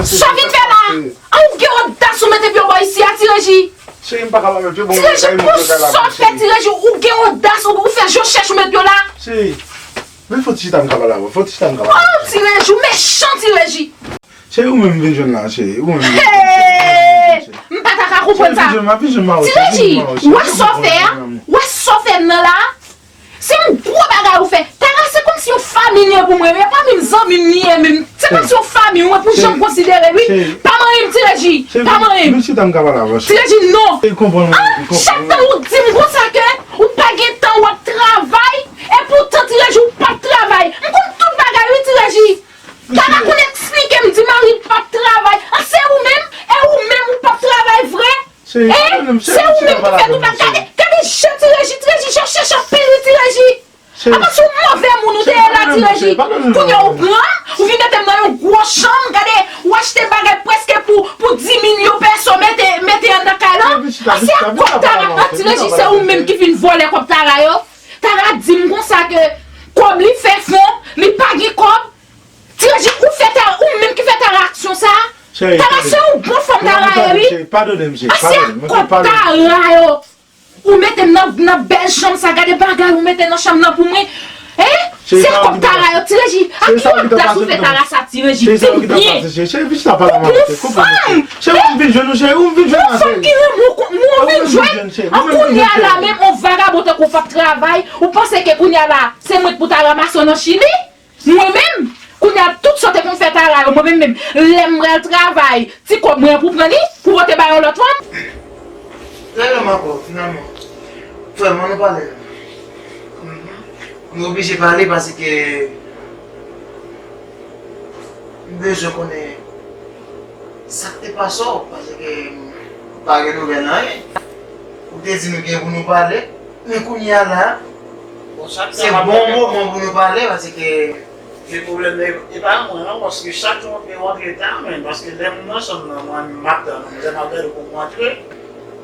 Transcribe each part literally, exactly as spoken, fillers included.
Sa w vin fè la? An, ou gen odas ou mete pye w bò isi a, Ti Reji. Cheri, m pa ka pa mete pye bò. Ti Reji, pou sa w fè, Ti Reji, ou gen odas, ou, ou fè je w chèch ou met pye w la. Cheri, men fò ti chita m ka pale avè w, fò ti chita m ka pale avè w. Oh, Ti Reji, ou mechan, Ti Reji. Cheri, ou menm vin jwenn la, cheri, ou menm vin jwenn. Hey! M pa ta ka konprann sa. Cheri, vin jwenn m, vin jwenn m, Ti Reji, ou wè sa w fè a? Ou wè sa w fè m nan la? Se yon gwo bagay ou fè. Tara, se kòmsi yon fanmi li ye pou mwen. E pa menm zanmi m li ye menm. Se kòmsi yon fanmi ou ye pou jan m konsidere, wi. Pa manyen m, Ti Reji. Pa manyen m. Ti Reji, non. An, chak tan ou di m konsa ke ou pa gen tan, w ap travay, epoutan, Ti Reji, ou p ap travay. M konn tout bagay, wi, Ti Reji. Tara konn eksplike m, di Mari p ap travay. An, se ou menm? E ou menm ou p ap travay vre? Cheri, pa done m, cheri, ti la pale avè mwen, cheri. Gade, gade je Ti Reji, Ti Reji, je w chèch anpil, wi, Ti Reji. Cheri, apa se yon move moun ou te ye la, Ti Reji. Kounye a ou pran m, ou vin mete m nan yon gwo chanm, gade, ou achte bagay prèske pou, pou dis mil yon pèsòn mete, mete anndan kay lan. Cheri, vin chita, vin chita, vin chita pale avè mwen, cheri, vin chita pale avè mwen, cheri. An, se kòb Tara, Ti Reji, se ou menm ki vin vòlè kòb Tara yo. Tara di m konsa ke kòb li fè fon, li pa gen kòb. Ti Reji, ou fè Tara, ou menm ki fè Tara aksyon sa a. Cheri, Tara, se yon bon fanm Tara ye, wi. Cheri, padone m, cheri, padone m, ok, padone m. An, se kòb Tara yo. Ou mete m nan, nan bèl chanm sa, gade bagay ou mete nan chanm nan pou mwen. Hein? Se kòb Tara yo, Ti Reji. A ki odas ou fè Tara sa, Ti Reji? Di m byen. Cheri, vin chita pale avè mwen, cheri. Koupe m, cheri. Cheri, ou vin jwenn ou, cheri, ou vin jwenn ou, cheri. Yon fanm ki renmen ou, ou vin jwenn. An, kounye a la menm, yon vagabon tankou w p ap travay, ou panse ke kounye a la, se mwen k pou ta ranmase w nan Chili? Mwen menm, kounye a tout sa w te konn fè Tara yo, mwen menm menm, lè m pral travay, ti kòb mwen an pou pran li, pou pote bay yon lòt fanm. Trè byen, ma pauvre, finalman. Frè m, ann nou pale. Mhm. Nou oblije pale paske m bezwen konnen sa k te pase w, paske m pa gen nouvèl anyen. Ou te di nou gen pou nou pale, men kounye a la, se bon moman pou nou pale, paske men pwoblèm nan, e pa mwen non, paske chak jou mwen rantre ta, men paske lè m nan chanm nan, mwen m ap tann, lè m ap gade pou m rantre,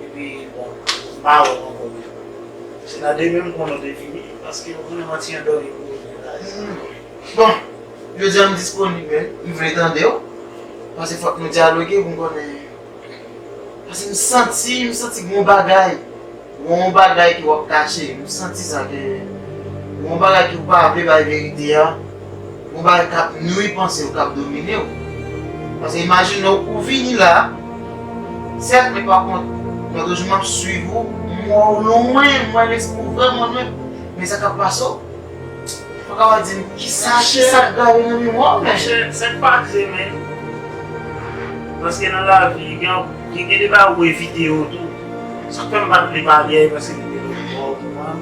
epi bon, m pa wè w ankò. Se nan demen m konnen w te vini, paske w konnen m ti endòmi pou ou. Bon, jodi a m disponib, men m vle tande w, paske fòk nou dyaloge pou m konnen. Paske m santi, m santi gon bagay. Gon bagay ke w ap kache. M santi sa ke gon bagay ke w pa vle bay verite a. Gon bagay k ap nwi panse w, k ap domine w. Paske imajine w, ou vini la, sèt, men pa kont, mwen toujou m ap swiv ou, m wè w lwen, m wè lespri w vrèman lwen. Men sa k ap pase w, ou pa ka di m kisa, kisa k grave nan memwa w, men. Monchè, sa k pase, men, paske nan lavi, gen, gen, gen de bagay ou evite yo tou. Sa k fè m pa t vle pale a, e paske li te lòt bò a tou, an.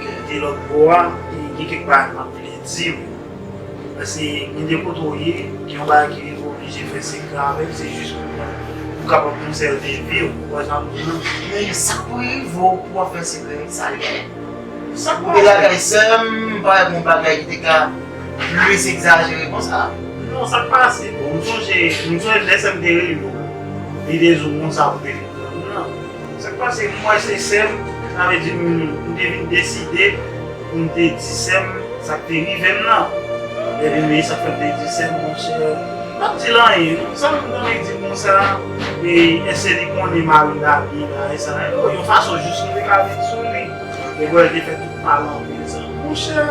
Li te lòt bò a, e gen kèk bagay m ap vle di w. Paske gen de kote w ye, gen yon bagay ki rive w oblije fè sekrè avè l, se jis pou, pou w kapab konsève vi w, ou wè sa m di w lan. Men sa k pou rive w pou w ap fè sekrè, sa l ye. Sa k pase? Ou te lakay sè m, m pa wè gon bagay ki te ka plis egzajere konsa. Non, sa k pase? Bon, m sonje, m sonje lè sè m te rele w. Li te di w konsa pou te vin pran m nan. Sa k pase? M wè se sè m, sa vle di m, m te vin deside pou m te di sè m sa k te rive m nan. Epi, men sa k fè m te di sè m, monchè, m p ap di l anyen, non. Sa m t anvi di konsa, e, èske li konnen mari l la byen la, e sa, e, yon fason jis nou te ka vin sou li. E bwè, te fè tout pale anpil sa. Monchè,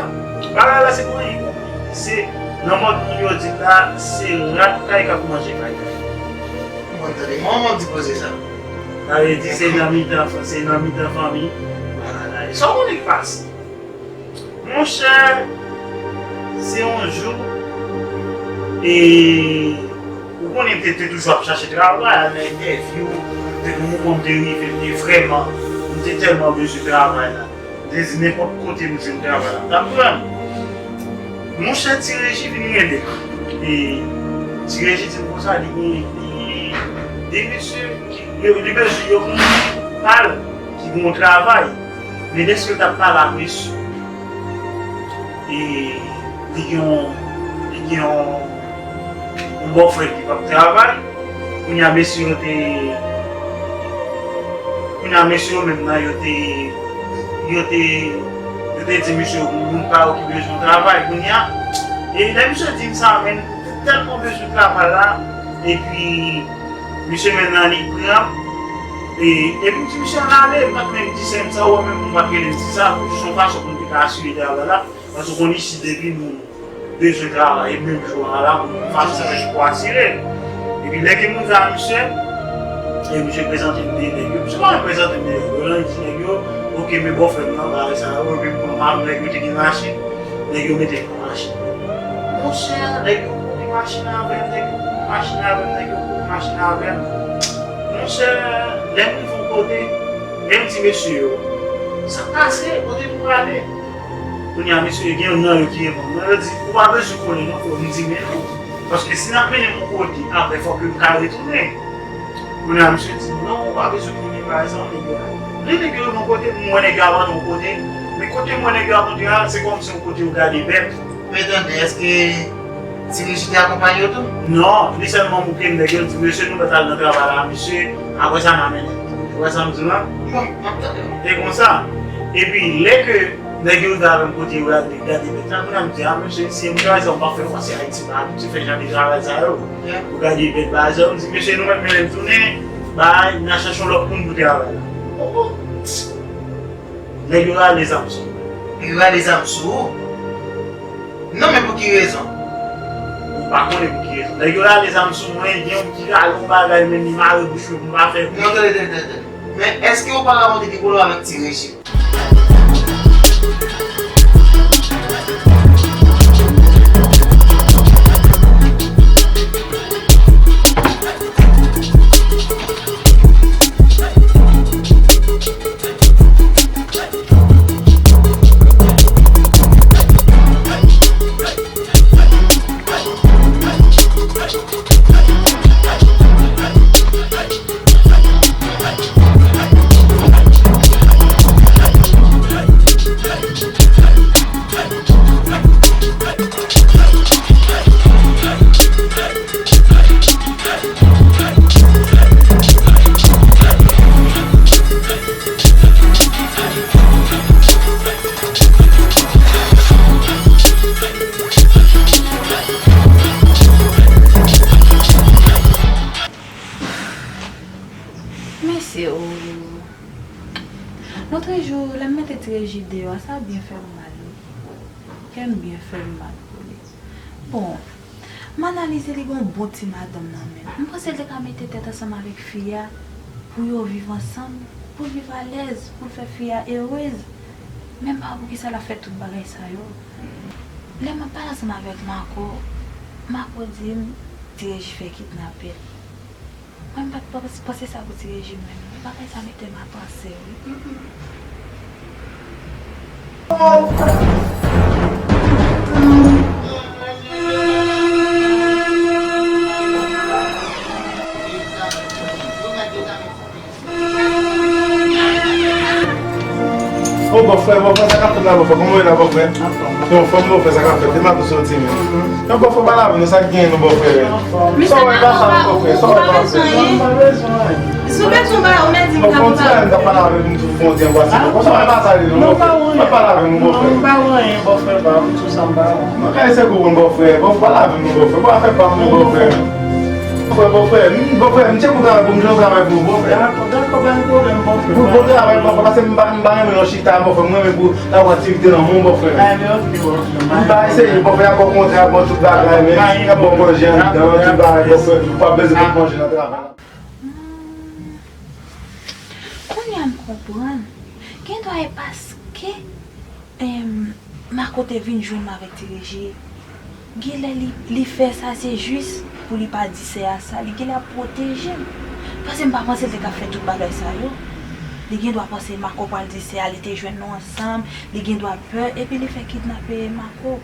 bagay la se pou anyen. Se nan mòd moun yo di la, se rat kay k ap manje kay. Mwen tande manman di koze sa. Sa vle di se nan mitan, se nan mitan fanmi. Sa w konnen k pase? Monchè, se yon jou, e ou konnen m te, te toujou ap chache travay, al nan entèvyou, depi m konn te rive, m te vrèman, m te tèlman bezwen travay la. M te di nenpòt kote m jwenn travay la, m t ap pran l. Monchè, Ti Reji vin rele m. E Ti Reji di m konsa, li gen, li gen de mesye ki, yo, li bezwen, yo gen yon pa l ki gen yon travay. Men dèske l t ap pale ak mesye, e li gen yon, li gen yon, yon bòfrè ki p ap travay. Kounye a, mesye yo te, kounye a, mesye yo menm nan, yo te, yo te, yo te di misye, moun pa yo ki bezwen travay. Kounye a, e lè misye di m sa, men, m te tèlman bezwen travay la, Epi, misye menm nan li pran, e, epi m di misye ann ale, m pa t menm di se m sa, ou wè menm m pa t rele m di sa, se yon fason pou m te ka asire travay la, paske w konn isit depi nou bezwen travay menm jou a la, m fason pou asire l. Epi lè ke m rive a misye, e misye prezante m de nèg yo, misye pa prezante m de nèg yo, non, li di nèg yo, oke, men bòfrè m nan, bagay sa yo, epi m konn nèg yo te gen machin, nèg yo mete Machin. Monchè, nèg yo kouri machin avè m, nèg yo kouri machin avè m, nèg yo kouri machin avè m. Monchè, lè m rive yon kote, lè m di mesye yo, sa k pase, kote nou prale? Kounye a, mesye, gen youn nan yo ki reponn mwen, yo di, ou pa bezwen konnen non, frè. M di, men non. Paske si n ap mennen m yon kote, apre fòk yo ka retounen. Kounye a, misye di, non, ou pa bezwen konnen, pa egzanp, nèg yo la. Lè nèg yo rive yon kote, m wè nèg yo ap antre yon kote, men kote m wè nèg yo ap antre a, se kòmsi yon kote yo gade bèt. Men tande, èske Ti Richi te akonpaye yo tou? Non, li sèlman bouke m, nèg yo di, mesye, nou mèt al nan travay la, mesye, apre sa, n a mennen. Ou wè sa m di w la? Bon, m ap tande w. E konsa. Epi, lè ke nèg yo rive avè m kote yo gade, gade bèt la, kounye a m di, a, mesye, si m travay sa, m pa fè, paske Ayiti pa abitye fè jan de travay sa yo. Pou gade bèt, bagay sa yo, m di, mesye, nou mèt mennen m tounen, bay, n a chèche yon lòt moun pou travay la. Oh, oh. Nèg yo rale zam sou mwen. Nèg yo rale zam sou ou? Non, men pou ki rezon? Ou pa konnen pou ki rezon. Nèg yo rale zam sou mwen, gen youn ki rale yon bagay, men li mare bouch mwen pou m pa fè bri. Non, tande, tande, tande, tande. Men èske oparavan w te gen pwoblèm avèk Ti Reji? Mesye o. Lotrejou, lè m mete Ti Reji deyò a, sa byen fè m mal wi. Kè m byen fè m mal pou li. Bon, m analize li gen yon bon ti madanm nan men l. M panse l te ka mete tèt ansanm avèk fi a pou yo viv ansanm, pou l viv alèz, pou l fè fi a erez. Men m pa wè poukisa l ap fè tout bagay sa yo. Lè m ap pale ansanm avèk Marco, Marco di m Ti Reji fè kidnape l. Mwen, m pa t panse, panse sa pou Ti Reji menm. Bagay sa mete m a panse, wi. O bòfrè, bòfrè, sa k ap fèt la, bòfrè? Kòman w ye la, bòfrè? Anfòm. Yo, anfòm, bòfrè, sa k ap fèt? Demen tou soti menm. Yo, bòfrè, pale avè nou, sa k genyen nou, bòfrè? Sa w wè pase la, bòfrè? Sa w wè pase? M pa bezwen anyen. Si w bezwen bagay, ou mèt di m. Bon, ka pou ti bagay m t ap pale avè nou tou, fon ti anba ti. Bon, sa w wè pase la, non, bòfrè? Pa pale avè nou, bòfrè. M pa wè anyen, bòfrè, pa tou sa m pa wè. Mwen ka eseye konprann, bòfrè. Bòfrè, pale avè nou, bòfrè. Pa fè pa m, bòfrè. Bòfrè, bòfrè, m, bòfrè, m tcheke yon travay pou m jwenn yon travay pou ou, bòfrè. Dakò, dakò, pa gen pwoblèm, bòfrè. Pou bon travay, bòfrè, paske m pa, m pa renmen nan chita, bòfrè, m renmen pou ta yon aktivite nan men w, bòfrè. A, men oke, bòfrè. M pa eseye, bòfrè, y ap ba w kontra, ba w tout bagay, men y ap ba w manje anndan, tout bagay, bòfrè, w ap bezwen pot manje nan travay la. Hmm. Kounye a m konprann. Gendwa e paske Em, Marco te vin jwenn mwen avèk Ti Reji. Genlè li, li fè sa, se jis pou li pa di sè a sa. Li genlè ap pwoteje m. Paske m pa panse l te ka fè tout bagay sa yo. Li gendwa panse Marco pral di sè a li te jwenn nou ansanm. Li gendwa pè, epi li fè kidnape Marco.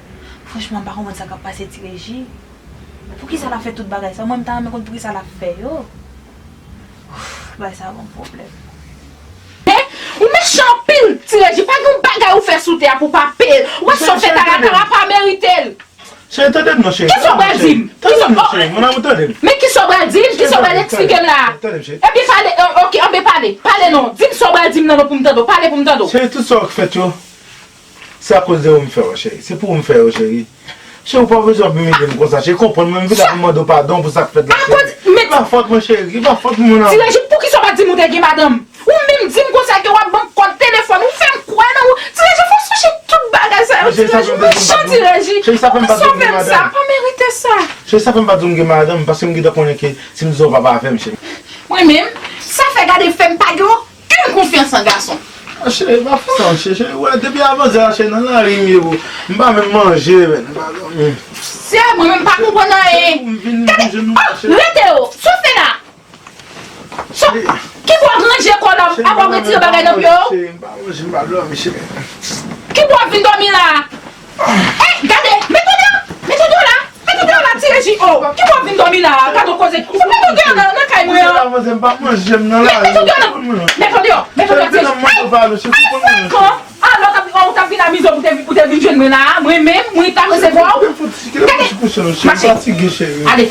Franchman, m pa konprann sa k ap pase Ti Reji. Poukisa l ap fè tout bagay sa? Mwen, m ta renmen konn poukisa l ap fè yo. Bagay sa ban m pwoblèm. Ou mechan anpil, Ti Reji. Pa gen yon bagay ou fè sou tè a pou pa peye l. Ou wè sa w fè Tara, Tara pa merite l. Cheri, tande m non, cheri. Kisa w pral di m? Tande m non, cheri. Mon amour, tande m. Men kisa w pral di m? Kisa w pral eksplike m la? Tande m, cheri. Ebyen pale, o, oke, anben pale. Pale non. Di m sa w pral di m nan non pou m tande w. Pale pou m tande w. Cheri, tout sa w fè yo, se akoz de ou m fè yo, cheri. Se pou ou m fè yo, cheri. Cheri, ou pa bezwen ap imilye m konsa, cheri. Konprann mwen, m vin la pou m mande w padon pou sa k fèt la, cheri. E pa fòt mwen, cheri. E pa fòt mwen, non. Ti Reji, poukisa w pa di m ou te gen madanm? Ou menm di m konsa ke w ap ban m kòd telefòn, ou fè m kwè nan ou. Ti Reji, fò w sonje tout bagay sa yo, Ti Reji, mechan Ti Reji. Cheri, sa fè m pa di w m gen madanm. Ou sove m sa, pa merite sa. Cheri, sa fè m pa di w m gen madanm, paske m gentan konnen ke si m di w papa avè m, cheri. Mwen menm, sa fè gade fè m pa gen okenn konfyans an gason. Ah, cheri, pa fè sa, cheri, cheri. Wè, depi avan zè a, cheri, nan lari m ye, bro. M pa menm manje, menn. M pa dòmi. Se mwen menm pa konprann anyen. Gade, oh, rete yo. Sa w fè la? Sa, ki bò w ranje kò la, apa w retire bagay nan pye w? Cheri, m pa manje, m pa dòmi, cheri. Ki bò w vin dòmi la? Ey, gade, mete w deyò, mete w deyò la, mete w deyò la, Ti Reji, oh, ki bò w vin dòmi la, gade w koze. Ou mete w deyò nan, nan kay mwen an. M pa manje, m nan lari. Mete w deyò nan, mete w deyò, mete w deyò, Ti Reji. Ey, ey, fèk an, alò w t ap, oh, w t ap vin amize w pou te, pou te vin jwenn mwen la, mwen menm, mwen t ap resevwa w. Gade, mache. Ale,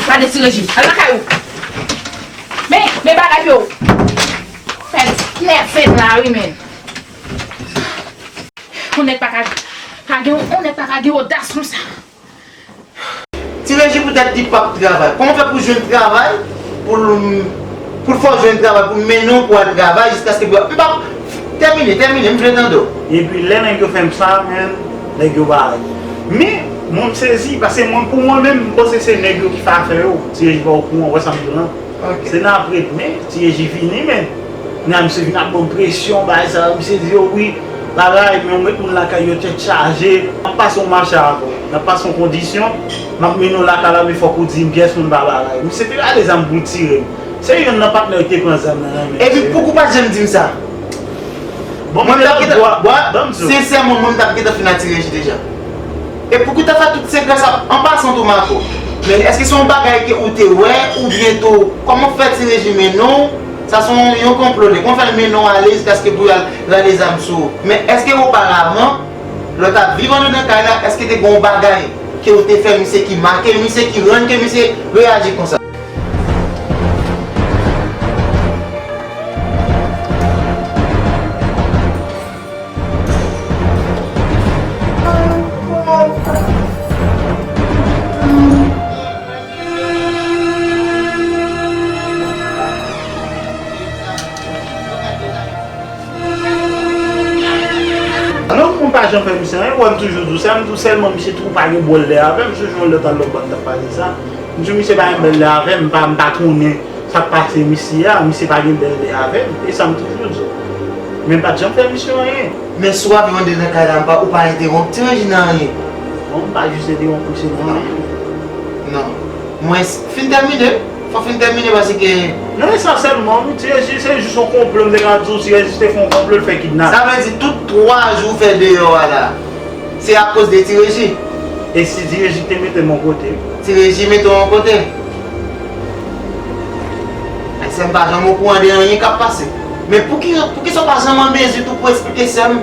gade Ti Reji, al nan kay ou. Men, men bagay yo. Fè nève m la wi, men. On nèg pa ka, pa gen, on nèg pa ka gen odas konsa. Ti Reji poutèt li p ap travay. Kòman fè pou jwenn travay? Pou l, pou l fè w jwenn travay, pou l mennen w pou w al travay jiskaske pou, m p ap, tèmine, tèmine, m vle tande w. Epi lè nèg yo fè m sa, men, nèg yo pa. Men, mwen m sezi, paske mwen, pou mwen menm, m panse se nèg yo ki fè afè yo. Ti Reji pa okouran, wè sa m di w lan. Ok. Se nan apre demen, Ti Reji vini, men. Nan misye vin ap ban m presyon, bagay sa yo, misye di yo wi, bagay, men ou met moun lakay yo tèt chaje. M ap pase yon mache avè w. M ap pase yon kondisyon, m ap mennen w lakay la, men fòk ou di m pyès moun pa bagay. Misye te rale zam pou l tire m. Se youn nan patnè yo ki te pran zam nan nan men misye. Epi pouki w pa t janm di m sa? Bon, mwen, m t ap gentan, bwa, sensèman, mwen, m t ap gentan fin ak Ti Reji deja. E pouki w ta fè tout sekrè sa? An pasan tou, Marco, men èske se yon bagay ke ou te wè, oubyen tou, kòman fè Ti Reji mennen w? Sa se yon, yon konplo, li konn fè l mennen w ale jiskaske pou y al rale zam sou ou. Men èske oparavan, lè w t ap viv anndan kay la, èske te gen yon bagay ke w te fè misye ki make misye, ki rann ke misye reyaji konsa? Non, mwen pa janm fè misye anyen, ou wè m toujou di w sa, m di w sèlman misye twò pa gen bòl lè avè m, m sonje yon lòt tan lòt bò m t ap pale sa. M di w misye pa gen bòl lè avè m, m pa, m pa konnen sa k pase misye a, misye pa gen bèl lè avè m, e sa m toujou di w. Men m pa t janm fè misye anyen. Men si w ap viv anndan nan kay la, m pa, ou pa entewonp Ti Reji nan anyen. Non, m pa jis entewonp misye nan anyen. Non. Mwen, fin tèmine. Fò fin tèmine paske. Non, e sa sèlman, wi, Ti Reji, se jis yon konplo, m te ka di w, Ti Reji te fè yon konplo, l fè kidnapè. Sa vle di tout twa jou w fè deyò a la, se akoz de Ti Reji? E si Ti Reji te mete m yon kote? Ti Reji mete w yon kote? Ay, sè m pa janm okouran de anyen k ap pase. Men pouki, poukisa w pa janm an mezi tou pou eksplike sè m?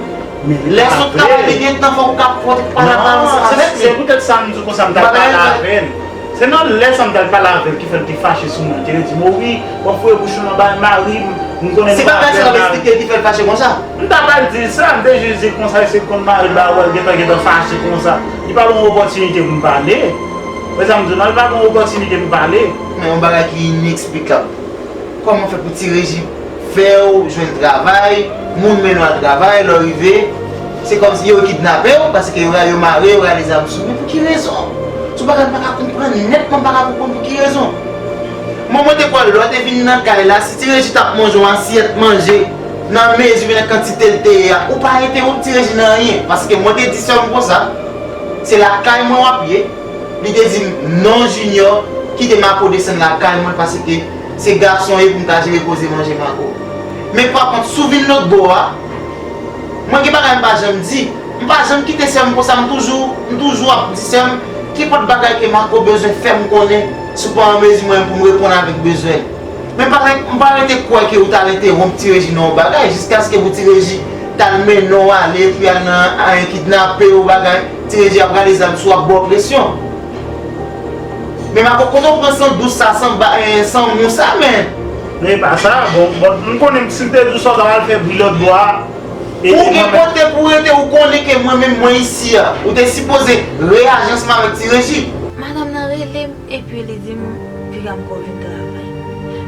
Lè sou travay li gen tan, fòk ou ka, fòk ou ka pale avè l. Non, se, se poutèt sa m di w konsa m t al pale avè l. Se nan lè sa m t al pale avè l ki fè l te fache sou mwen. Li te di m, o wi, w ap foure bouch ou nan bagay mari m, m konnen nou pa fè mari. Se bagay sa w ap eksplike ki fè l fache konsa? M ta pral di l sa, m te jis di l konsa, se konn mari l pa wè l gentan, gentan fache konsa. Li pa ban m opòtinite pou m pale. Wè sa m di w lan, li pa ban m opòtinite pou m pale. Men yon bagay ki ineksplikab. Kòman fè pou Ti Reji fè w jwenn travay, moun mennen w al travay, lè w rive, se kòmsi yo kidnape w, paske yo, yo mare, yo rale zam sou ou. Men pou ki rezon? Se yon bagay m pa ka konprann, nètman m pa ka konprann pou ki rezon. Mwen, mwen te kwè lè w te vin nan kay la, si Ti Reji t ap manje yon asyèt manje, nan mezi, nan kantite l te ye a, ou pa entewonp Ti Reji nan anyen, paske mwen te di sè m konsa, se lakay mwen w ap ye. Li te di m, non, Junior, kite Marco desann lakay mwen paske se gason ye pou m ta jere koze manje Marco. Men pa kont, si w vin lòt bò a, mwen gen bagay m pa janm di. M pa janm kite sè m konsa, m toujou, m toujou ap di sè m, kenpòt bagay ke Marco bezwen fè m konnen, si w pa an mezi mwen pou m reponn avèk bezwen l. Men pa, m pa rete kwè ke ou t al entewonp Ti Reji nan yon bagay, jiskaske pou Ti Reji t al mennen w ale, epi al nan, al kidnape w, bagay, Ti Reji ap rale zam sou w, ap ba w presyon. Men Marco, kote w pran san dous sa, san ba, eh, san mou sa, men? Men e pa sa, bon, bon, m konnen si m te di w sa, w ta pral fè bri lòt bò a. Ou gen kote pou rete, ou konnen ke mwen menm mwen isi a. Ou te sipoze reyaji ansanm avèk Ti Reji. Madanm nan rele m epi li di m, "Piga m ko vin travay."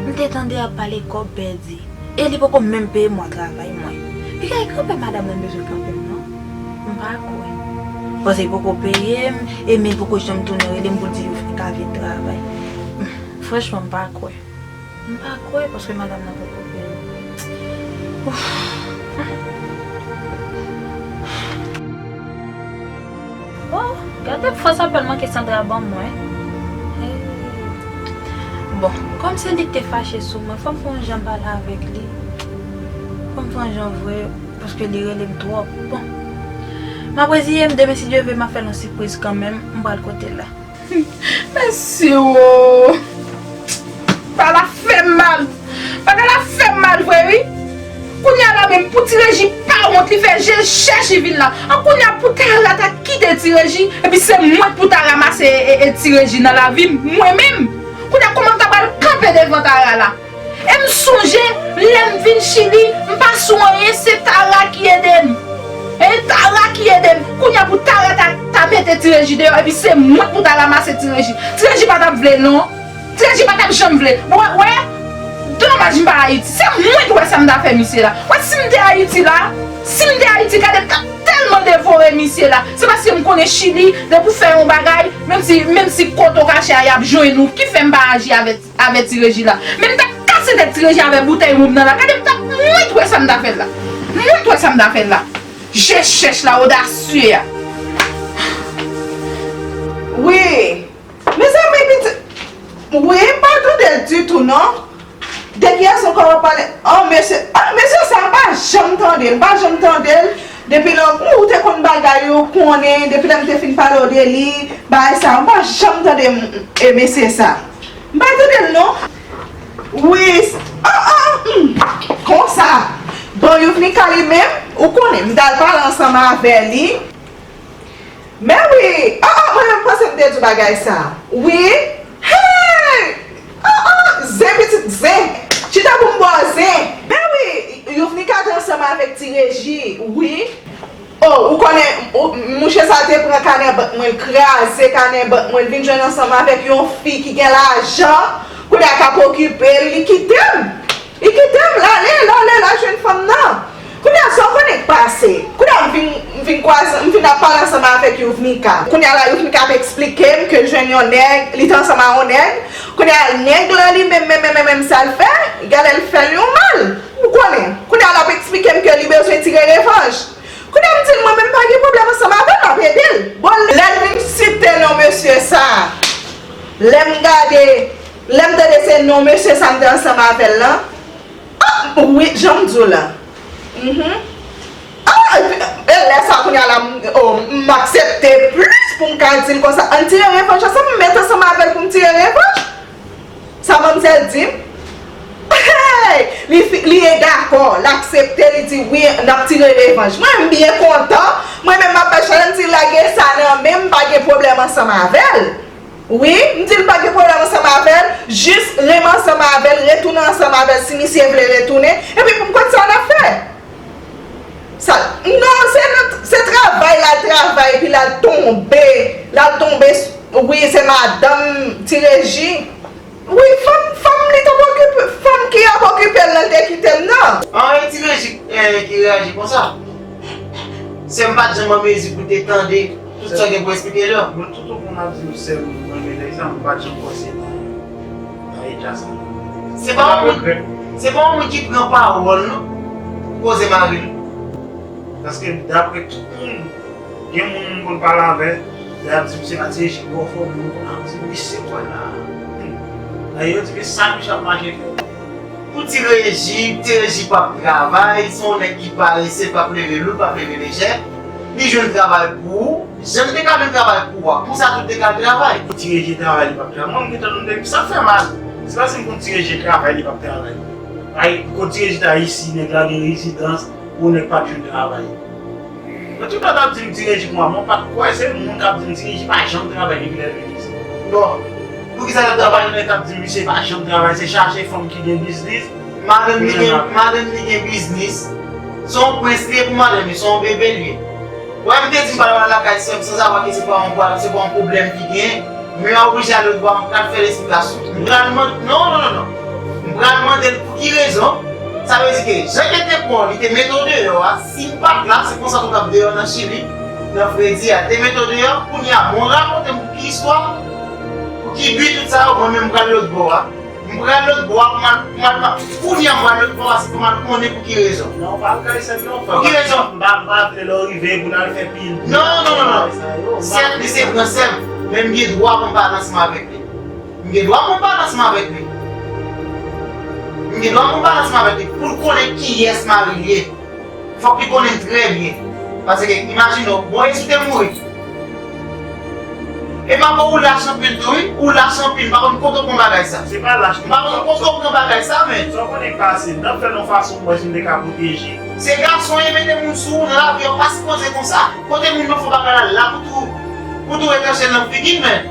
M te tande y ap pale kòb pèdi. E li poko menm peye mwa travay mwen. Piga e kanpe madanm nan bezwen kanpe m non. M pa kwè. Paske li poko peye m, e men li poko janm tounen rele m pou l di Yufnika vin travay. Franchman, m pa kwè. M pa kwè paske madanm nan poko peye m. Ouf. Oh, gade fòs apèl manke Sandra ban mwen. Hey. Bon, kòm se li ki te fache sou mwen, fò m fè yon jan pale avèk li. Fò m fè yon jan vre, paske li rele m twòp. Bon. M ap reziye m, demen si Dye vle, m ap fè l yon sipriz kanmenm, m pral kote l la. Mèsi o. Bagay la fè m mal. Bagay la fè m mal vre wi. Kounye a la menm pou Ti Reji pa wont, li fè je l chèch li vin la. An kounye a pou Tara ta kite Ti Reji, epi se mwen k pou ta ranmase e, e, e Ti Reji nan lavi m, mwen menm. Kounye a kòman m ta pral kanpe devan Tara la? E m sonje, lè m vin Chili, m pa sou anyen, se Tara ki ede m. E Tara ki ede m. Kounye a pou Tara ta, ta mete Ti Reji deyò, epi se mwen k pou ta ranmase Ti Reji. Ti Reji pa t ap vle non. Ti Reji pa t ap janm vle. Wè, wè, domaj m pa Ayiti. Se mwen ki wè sa m ta fè misye la. Wè, si m te Ayiti la, si m te Ayiti, gade m t ap tèlman devore misye la. Se paske m konnen Chili, depi w fè yon bagay, menm si, menm si kote w kache a, y ap jwenn ou, ki fè m pa aji avè, avè Ti Reji la. Men m t ap kase tèt Ti Reji avè boutèy wonm nan la. Gade m t ap, mwen ki wè sa m ta fè l la. Mwen ki wè sa m ta fè l la. Je chèch la, odasye a. Wi. Mezanmi, pitit. Wi, m pa tande l ditou, non. De kiyès ankò w ap pale? Oh, mesye, ah, mesye sa, m pa janm tande l, m pa janm tande l. Depi lè ou te konn bagay yo, ou konnen, depi lè m te fin pale w de li, bagay sa, m pa janm tande m, e, mesye sa. M pa tande l, non. Wi, s-, ah, ah, hmm, konsa. Bon, Yuvnika li menm, ou konnen, m t al pale ansanm avè li. Men wi, ah, ah, mwen menm panse m te di w bagay sa. Wi, hey! Ah, ah, zen pitit zen. Chita pou m ba w zen. Men wi, Yuvnika te ansanm avèk Ti Reji, wi. Oh, ou konnen, ou, mouche sa te pran kanè bank mwen, l kraze kanè bank mwen, l vin jwenn ansanm avèk yon fi ki gen lajan, kounye a k ap okipe l, li kite m. Li kite m, l ale, l ale, l al jwenn fanm nan. Kounye a, sa w konnen k pase? Kounye a, m vin, m vin kwaze, m vin ap pale ansanm avèk Yuvnika. Kounye a la, Yuvnika ap eksplike m ke l jwenn yon nèg, li te ansanm a yon nèg. Kounye a, nèg lan li menm, menm, menm, menm, menm, sa l fè, gade l fè l yon mal. Ou konnen. Kounye a, l ap eksplike m ke li bezwen tire revanj. Kounye a, m di l, mwen menm, m pa gen pwoblèm ansanm avè l, m ap ede l. Bon, lè l vin site non mesye sa, lè m gade, lè m tande se non mesye sa m te ansanm avè l lan, ah, wi, jan m di w la. Mhm. Ah, epi, e lè sa kounye a la, m, oh, m aksepte plis pou m ka di l konsa, ann tire revanj ansanm, m met ansanm avè l pou m tire revanj. Sa manmzèl di m? Hey! Li fi-, li e dakò, l aksepte, li di, "Wi, n ap tire revanj." Mwen, m byen kontan. Mwen menm, m ap bay chalè, m di, "Lage sa nan men m, m pa gen pwoblèm ansanm avè l." Wi, m di l pa gen pwoblèm ansanm avè l, jis renmen ansanm avè l, retounen ansanm avè l si misye vle retounen, epi pou m konn sa n ap fè. Sa, non, se nan, se travay l al travay, epi l al tonbe, l al tonbe, wi, se madanm Ti Reji. Wi, fanm, fanm li t ap okipe, fanm ki ap okipe l nan te kite l nan. An, e Ti Reji, eh, ki reyaji konsa? Sè m pa t janm an mezi pou te tande tout sa w gen pou eksplike la. Mwen tout otan m ap di w sè m renmen nèg sa, m pa t janm panse nan, nan eta sa. Se pa yon moun, se pa yon moun ki pran pawòl non pou koze mari l. Paske daprè tout moun, gen moun m konn pale avè, lè y ap di misye pa Ti Reji gwo fò, moun konn ap di misye kwè la. Hmm. Dayè yo di ke sa misye ap mache fè. Pou Ti Reji, Ti Reji p ap travay, se yon nèg ki parese, l p ap leve lou, l p ap leve lejè. Li jwenn travay pou ou, jan l te ka jwenn travay pou ou a, pou sa tou te ka travay. Ti Reji travay, li p ap travay. Mwen, m gentan, m te, sa fè mal. Se pa si m konn Ti Reji travay, li p ap travay. Ay, kote Ti Reji ta isi, nèg la gen rezidans, pou nèg pa t jwenn travay. Mwen tout tan t ap di m Ti Reji konsa, mwen pa t kwè se moun k ap di m Ti Reji pa janm travay depi lè l vin isit. Bon, poukisa l ap travay? Yon nèg k ap di m misye pa janm travay, se chache fanm ki gen biznis. Madanm li gen, madanm li gen biznis. Se yon prens li ye pou madanm li, se yon bebe li ye. Wè, m te di m pral al lakay sè m sansavwa ke se pa yon pwa-, se pa yon pwoblèm ki genyen. Men m oblije al lòtbò a, m pral fè l esplikasyon. M pral mande, non, non, non, non. M pral mande l pou ki rezon. Sa vle di ke jan ke te pran w, li te mete w deyò a, si m pa t la, se konsa tou t ap deyò nan Chili, nan fredi a. Te mete w deyò, kounye a, bon, rakonte m pou ki istwa, pou ki bi tout sa yo, mwen menm m pral lòtbò a. M pral lòtbò a pou m al, pou m al, kounye a m pral lòtbò a, se pou m al konnen pou ki rezon. Non, pa al kay sè m non, frè. Pou ki rezon? M pa, m pa vle lè w rive pou n al fè pil bri. Non, non, non, non. Sèt, li se gran sè m, men m gen dwa pou m pale ansanm avèk li. M gen dwa pou m pale ansanm avèk li. M gen dwa pou m pale ansanm avèk li pou l konnen kiyès mari l ye. Fòk li konnen l trè byen. Paske, imajine w, bon, e si w te mouri? E pa bon, ou lach anpil tou, wi. Ou lach anpil. M pa konn kote w pran bagay sa. Se pa lach, non. M pa konn kote w pran bagay sa, men. Sa w konnen k pase, m t ap fè l yon fason pou m wè si m te ka pwoteje. Se gason ye, mete moun sou ou nan lavi a, ou pa sipoze konsa. Kote moun nan fè bagay la, la pou tou, pou tou retranche l nan figi l, men.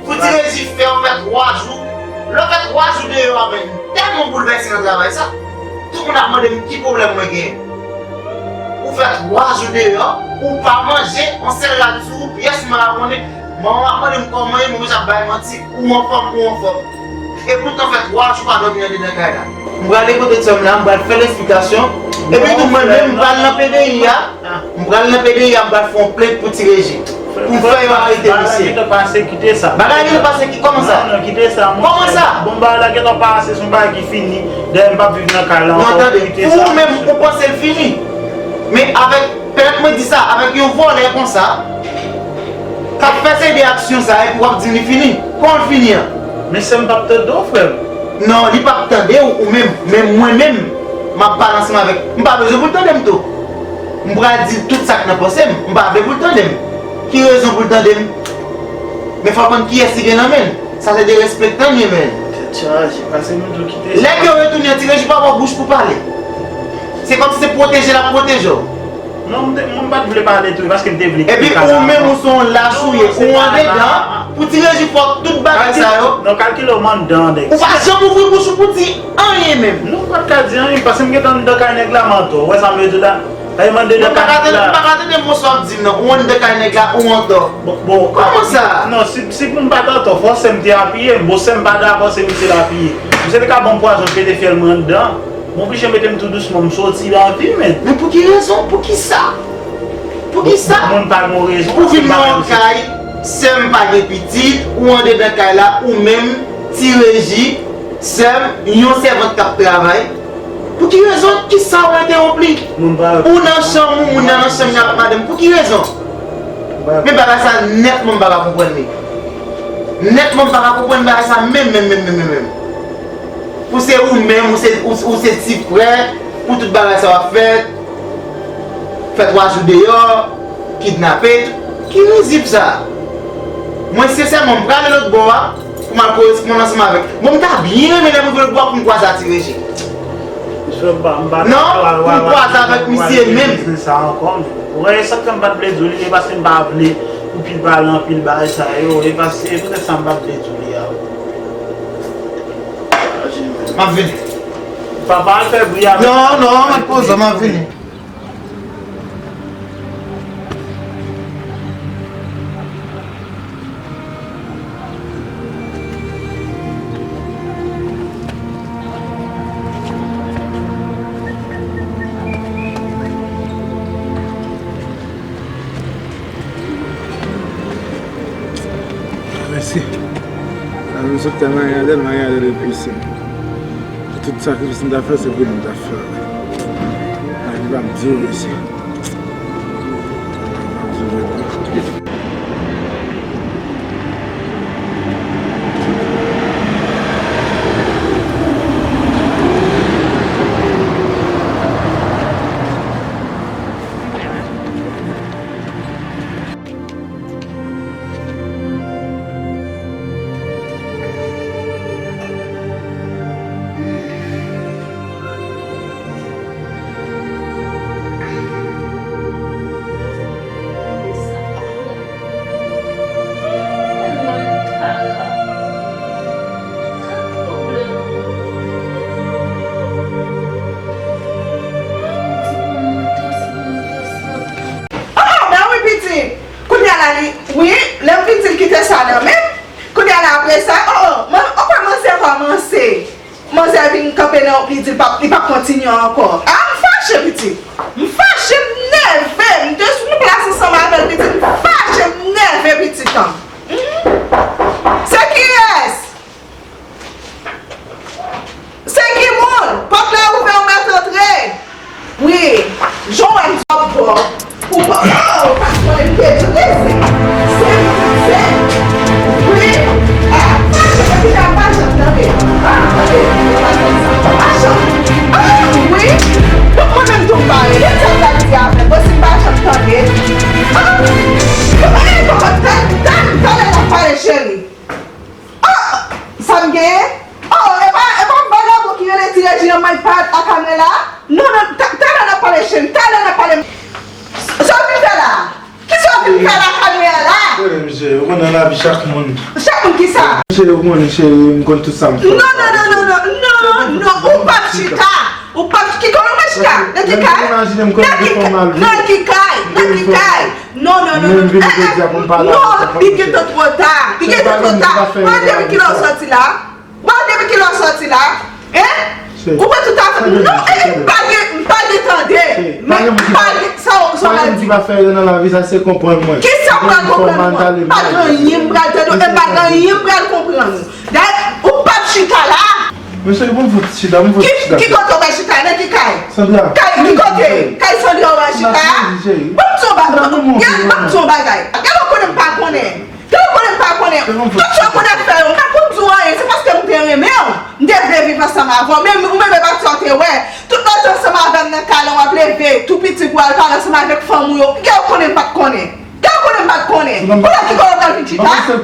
Pou ti Rezi fè w fè twa jou. Lè w fè twa jou deyò a, men m tèlman boulvèse nan travay sa. Tout moun ap mande m ki pwoblèm mwen genyen. Ou fè twa jou deyò, ou pa manje, yon sèl rad sou ou, pyès moun pa konnen. Manman m ap mande m kòman ye, mwen menm ap bay manti, ou anfòm, ou anfòm. E poutan fè twa jou pa dòmi andedan kay la. M prale kote sè m la, m pral fè l esplikasyon. Epi tou mwen menm, m pral nan P D I a. M pral nan P D I a, m pral fè yon plent pou ti Reji. Pou m fè yo arete misye. Bagay gentan pase, kite sa. Bagay gentan pase, ki, kòman sa? Non, non, kite sa, monchè. Kòman sa? Bon, bagay la gentan pase, se yon bagay ki fini. Dayè, m p ap viv nan kay la ankò, kite sa. Non, tande, pou ou menm, ou panse l fini. Men avèk, pèmèt mwen di sa, avèk yon vòlè konsa, k ap fè seri de aksyon sa, epi w ap di m li fini. Kòman l fini an? Men sè m p ap tande w, frè m. Non, li p ap tande w, ou menm. Men mwen menm, m ap pale ansanm avèk, m pa bezwen pou l tande m tou. M pral di l tout sa k nan panse m. M pa vle pou l tande m. Ki rezon pou l tande m? Men fò l konn kiyès li gen nan men l. Sa se derespektan l ye, men. Tèt chaje, pase nou tou kite sa. Lè ke w retounen an, ti Reji pa ba w bouch pou pale. Se kòmsi se pwoteje l ap pwoteje w. Non, m te, mwen m pa t vle pale tou, paske m te vle kite kay la. Epi ou menm, ou se yon lach ou ye, ou andedan, pou ti Reji fè w tout bagay sa yo. Non, kalkile w m anndan, nèg. Ou pa janm ouvri bouch ou pou di anyen menm. Non, m pa t ka di anyen, paske m gentan anndan kay nèg la, m antò. Ou wè sa m vle di w la? Sa vle mande nan kay nèg la. Mwen pa ka tande, mwen pa ka tande mò sa w ap di m nan. Ou anndan kay nèg la, ou antò. Bon, bon, kòman sa? Non, si, si pou m pa t antò, fò sè m te apiye m. Bon, sè m pa dakò, se misye l apiye. Misye te ka ban m pwazon, pete fyèl mwen anndan. M oblije mete m tou dousman, m soti lavi, men. Men pou ki rezon? Pou ki sa? Pou ki sa? Moun pa gen rezon. Pou vin nan yon kay, sè m pa gen pitit, ou andedan kay la, ou menm, ti Reji, sè m, yon sèvant k ap travay. Pou ki rezon? Kisa ou entewonp li? Ou nan chanm ou, moun nan nan chanm li avèk madanm. Pou ki rezon? Men bagay sa nètman m pa ka konprann li. Nètman m pa ka konprann bagay sa menm, menm, menm, menm, menm, menm. Pou se ou menm, ou se, ou, ou se ti frè, pou tout bagay sa w ap fè, fè twa jou deyò, kidnape, ki rizib sa? Mwen, sensèman, m prale lòt bò a, pou m al koresponn ansanm avèk. Bon, m ta byen renmen lè m rive lòt bò a pou m kwaze a ti Reji. Non, pou m kwaze avèk misye menm. Ou wè, sa k fè m pa t vle di w li, e paske m pa vle pou pil pale anpil bagay sa yo, e paske, e poutèt sa m pa t vle di w li a. M ap vini. Papa, al fè bri avèk. Non, non, mèt poze w, m ap vini. Mèsi. Lavi m sot kay Maryadèl, Maryadèl epi isit. Tout sakrifis m ta fè, se pou li m ta fè. Lavi pa m di w mèsi. Sinyon ankò. A, m fache, pitit. M fache, m nève. M te sou yon plas ansanm avè l, pitit. M fache, m nève, pitit an. Mhm. Se kiyès? Se ki moun? Pòt la ouvè, ou mèt antre. Wi, jan w wè m twò pwòp. Ou pa, oh, ou pa konnen m te di w, se, se, se, wi, ah, pa janm, epi la pa janm tande. Ah, tande, pa janm sa, pa janm. Ah, wi, bon, mwen menm tou m pa rele, sa w pral di avè m, bon, si m pa janm tande. Ah, eh, papa, talè, talè, talè n ap pale, cheri. Oh, sa m genyen? Oh, e pa, e pa vagabon ki rele ti Rejina m ap pale ak Anela? Non, non, ta-, talè n ap pale, cheri, talè n ap pale. Sa w vin fè la? Kisa w vin fè la, Anela? Cheri, m cheri, ou konnen nan lavi chak moun. Chak moun kisa? Cheri, ou konnen, cheri, m konn tout sa m fè. Non, non, non, non, non, non, non, ou p ap chita. Ou p ap, ki kote w chita? Nan ki kay? Nan ki kay? Nan ki kay? Nan ki kay? Non, non, non, non. Menm vini jodi a pou m pale avè w, non, li gentan twò ta. Li gentan twò ta. Bon, depi kilè w sòti la? Bon, depi kilè w sòti la? Hein? Ou pran tout afè. Non, eh, m pa gen, m pa gen tande. M pa gen, sa w, sa w la di? Ki pa fè erè nan lavi, sa se konprann mwen. Kisa m pral konprann mwen? Pa gen anyen m pral tande, e pa gen anyen m pral konprann. Dayè, ou p ap chita la. Men cheri, bon, fout chita, bon, fout chita. Ki, ki kote w pral chita? Nan ki kay? Sandra. Kay ki kote? Kay Sandra w pral chita? Bon, m di w bagay. Gad, bon, m di w bagay. Gad, ou konnen m pa konnen. Gad, ou konnen m pa konnen. Tout sa w konn ap fè yo, m pa konn di w anyen. Se paske m te renmen w. M te vle viv ansanm avè w. Men ou menm e pa sa w te wè. Tout lè w te ansanm avè m nan kay la, w ap leve tou piti pou w al pale ansanm avèk fanm ou yo. Gad, ou konnen m pa t konnen. Gad, ou konnen m pa t konnen. Kounye a ki kote w pral vin chita? Kote w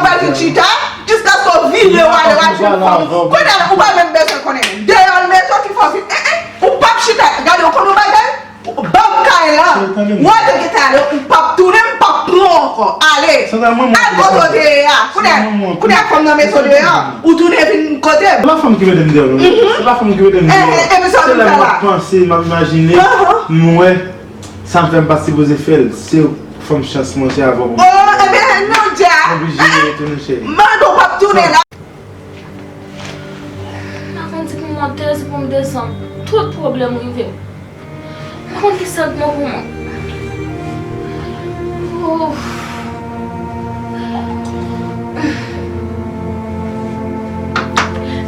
pral vin chita? Jiskaske w vire w ale w al jwenn fanm ou. Kounye a ou pa menm bezwen konnen. Deyò l mete w ki fè w vin. Eh, eh, ou p ap chita. Gade, ou konn yon bagay? Ban m kay la. Mwen te gentan ale, ou p ap tounen, m p ap pran w ankò. Ale. Al kote w te ye a. Kounye a, kounye a fanm nan mete w deyò. Ou tounen vin kote m. Se pa fanm ki mete m deyò, non. Se pa fanm ki mete m deyò. Eh, eh, eh, men sa w vin fè la? Se lè m ap panse, m ap imajine, m wè. Sa m fè m pa t sipoze fè l. Se fanm chans mwen, se avè w pou m. Oh, ebyen, non, Dja. M oblije retounen, cheri. Mande w p ap tounen la. M pa konn si pou m monte, si pou m desann. Tout pwoblèm rive m. M pa konn ki sa k bon pou mwen. Ouf.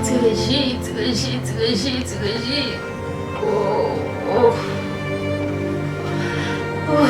Ti Reji, ti Reji, ti Reji, ti Reji. Oh, oh. Oh.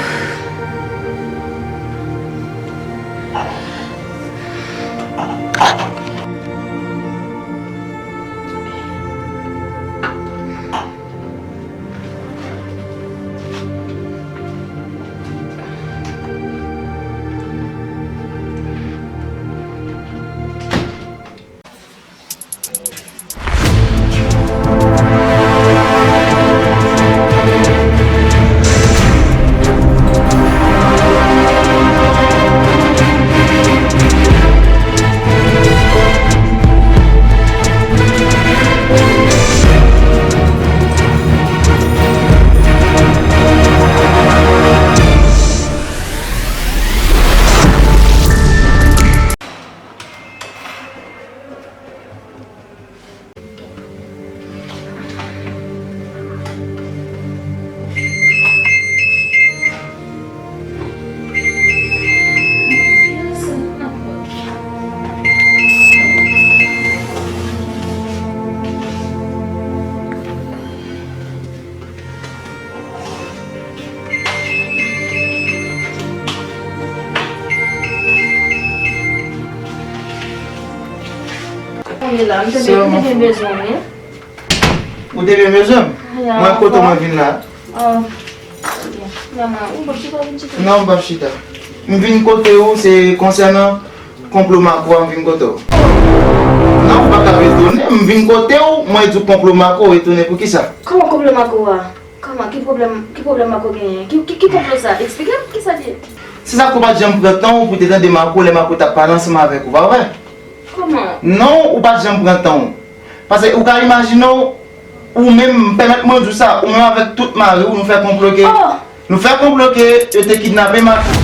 Kounye la, m te, m te byen bezwen w, wi. Ou te byen bezwen m? Mwen, kote mwen vin la? Oh, manman, ou p ap chita, vin chita. Non, m p ap chita. M vin kote ou, se konsènan konplo Mako a, m vin kote w. Non, ou pa ka retounen. M vin kote w, mwen di w konplo Mako, retounen pou kisa? Kòman konplo Mako a? Kòman? Ki pwoblèm, ki pwoblèm Mako genyen? Ki, ki, ki konplo sa? Eksplike m kisa l ye. Se sa k ou pa t janm pran tan w pou te tande Mako lè Mako t ap pale ansanm avèk ou, pa vre? Kòman? Non, ou pa t janm pran tan w. Paske ou ka imajine w, ou menm, pèmèt mwen di w sa, ou menm avèk tout mari w, nou fè konplo ke, nou fè konplo ke yo te kidnape Mako.